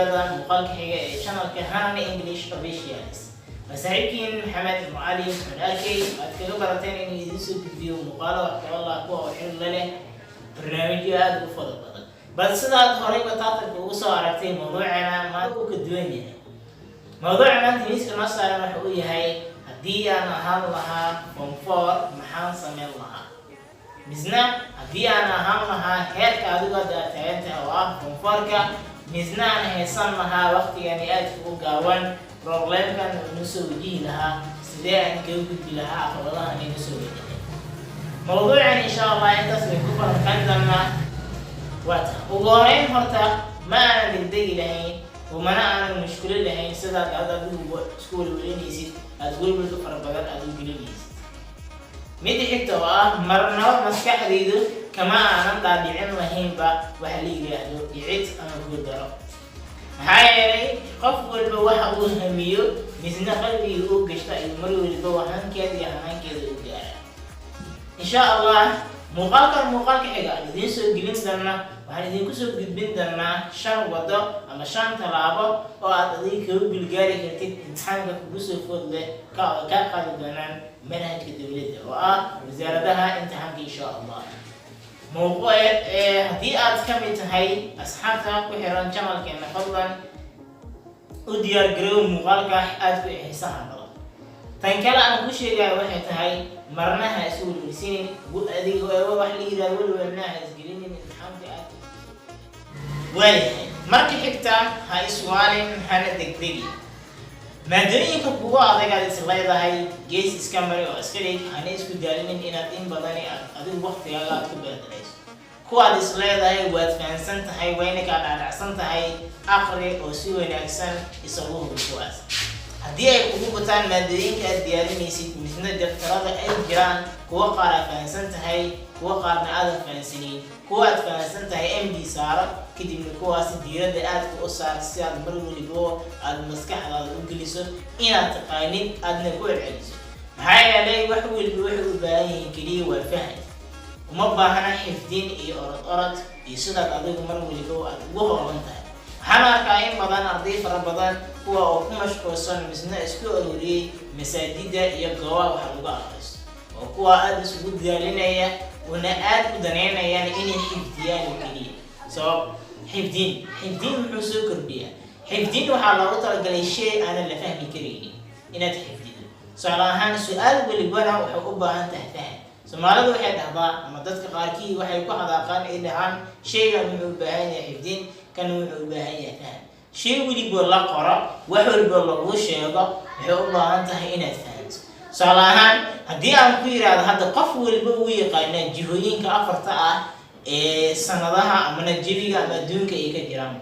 Dhawaada muuqaalka xiga ee channelka Hanani English Officials. Waa saaxiibkiin Maxamed Mucali Maxamed Arkey. Aad kaga barateen inuu idiin soo gudbiyo muuqaalo wax ka kuwa oo xiriir la leh barnaamijyo aada u fada badan. Bal sidaad horeyba title-ka ugu soo aragtay, mawduucana maanta uu ka duwan yahay. Mawduuca maanta miiska noo saaran waxa uu yahay: haddii aan ahaan lahaa form four, maxaan sameyn lahaa? Misna haddii aan ahaan lahaa heerka adigu hadda aad taagan tahay oo ah form four-ka, misna aan haysan lahaa waqtigani aadka u gaaban, problemkan uu soo wajihi lahaa, sidee aan kaga gudbi lahaa caqabadahan ina soo wajahay? Mawduucan insha Allah intaas bay ku falanqayn doonaa. Waa ta ugu horeyn, horta ma aanan degdegi lahayn oo mana aanan mushkulo lahayn sidaad aad adigu isku welwelinaysid, aada welwelka fara badan aada u gelinaysid. Midda xigta oo ah, marnaba maskaxdaydu kama aanan dhaadhicin lahaynba waxa la yidhaahdo dhicid ama guuldaro. Maxaa yeelay, qof walba waxa uu hamiyo misna qalbiga uu gashto ayuu mar waliba wahankeeda iyo hanaankeeda u gaara. Insha Allah muuqaalkan muuqaalka xiga aan idiin soo gelin doona, waxaan idinku soo gudbin doonaa shan wado ama shan tallaabo oo aad adiga kaga gulgaari kartid imtixaanka kugu soo food leh ka kaa qaadi doonaan manhajka dowladda oo ah wasaaradaha imtixaanka, insha Allah. Haddii aad ka mid tahay asxaabta ku xiran channelkeena, fadlan u diyaar garow muuqaalka aad ku xiisaha badan. Tan kale aan ku sheegaya waxay tahay, marna ha isu welwelsinin adiga wax la yidhahdo welwelna ha isgelinin imtixaanka aad. Waayahay, marka xigta, ha iswaalin hana degdegi. Maadooyinka kugu adag aad is leedahay gees iska mari oo iska dhig, hana isku daalinin inaad in badani aad adigu waqtigaaga aad ku beerdarayso. Kuwaad is leedahay waad fahansan tahay, wayna kaa dhaadhacsan tahay, aqri oo si wanaagsan isagu hubi kuwaas. Haddii ay kugu bataan maadooyinka aad diyaarinaysid, misna daftarada ay jiraan kuwo qaar aad fahansan tahay, kuwo qaarna aadan fahansanayn, kuwa aad fahansan tahay MD saaro, kadibna kuwaasi diiradda aadka u saar, si aad mar welibo aad maskaxdaada u geliso inaad taqaanid, aadna ku celceliso. Maxaa yeelay, wax weliba waxay u baahan yihiin keliya waa faham, uma baahna xifdin iyo orod orod iyo sidaad adigu mar weliba aad ugu hoolan tahay. Waxaan arkaa in badan arday fara badan kuwa oo ku mashquulsan misna isku arooriyey masaajida iyo goobaha wax lagu aqristo, oo kuwa aada isugu daalinaya una aada u daneynayaan inay xifdiyaan oo keliya. Sabab xifdin, xifdin muxuu soo kordhiyaa? Xifdin waxaa loogu talagalay shay aanan la fahmi karaynin inaad xifdido. Tusaale ahaan, su-aal welibana waxay u baahan tahay faham. Soomaalidu waxay dhahdaa ama dadka qaarkii waxay ku xadaaqaan ay dhahaan: shaygan wuxuu u baahan yahay xifdin, kan wuxuu u baahan yahay faham. Shay weliba la qoro, wax waliba lagu sheego, waxay u baahan tahay inaad fahanto. Tusaale ahaan, haddii aan ku yidhaahdo hadda, qof waliba uu yaqaanaa jihooyinka afarta ah ee sanadaha amana jebiga ama adduunka ay ka jiraan.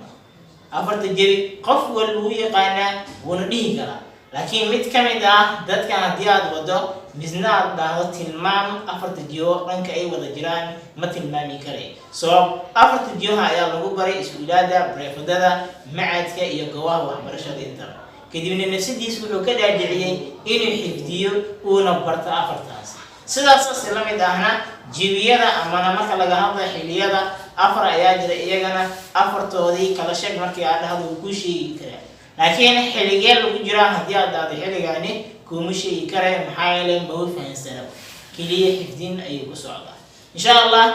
Afarta jebi qof waliba uu yaqaanaa, wuuna dhihi karaa. Laakiin mid ka mid ah dadkan haddii aad wado, misna aad dhahdo tilmaam afarta jiho dhanka ay wada jiraan, ma tilmaami karay. So afarta jihoha ayaa lagu baray iskuulaada, bareefadada, macadka iyo goobaha waxbarashada intaba. Kadibna nafsadiis wuxuu ka dhaadhiciyey inuu xifdiyo uuna barto afartaas. Sidaas la mid ahna jibiyada amana marka laga hadlayo xilliyada, afar ayaa jira. Iyagana afartoodii kala sheeg markii aad dhahdo, wuu kuu sheegi karaa. Laakiin xilligee lagu jiraa haddii aad dhahdo xilligaani, kuma sheegi karayo. Maxaa yeelay, magu fahansana, keliya xifdin ayuu ku socdaa. Insha Allah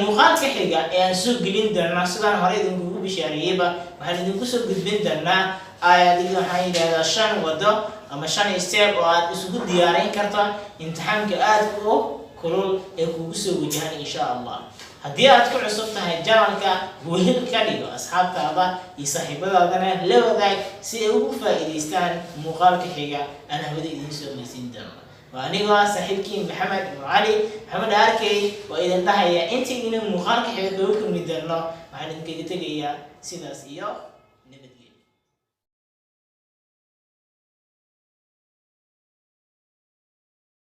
muuqaalka xiga ee aan soo gelin doonaa, sidaan hore idinkugu bishaareeyeyba, waxaan idinku soo gudbin doonaa adiga waxaan yidhahdaa shan wado ama shan step oo aad isugu diyaarin karto imtixaanka aadka u kulul ee kugu soo wajahan, insha Allah. Haddii aad ku cusub tahay channelka, wehel ka dhigo asxaabtaada iyo saaxiibadaadana la wadaag si ay ugu faa'iidaystaan muuqaalka xiga aan hawada idiin soo maysiin doono. Waa anigoo ah saaxiibkiin Maxamed Ibnu Cali Maxamed Arkey oo idin dhahaya, intaydina muuqaalka xiga kaga kulmi doono, waxaan idinkaga tegayaa sidaas iyo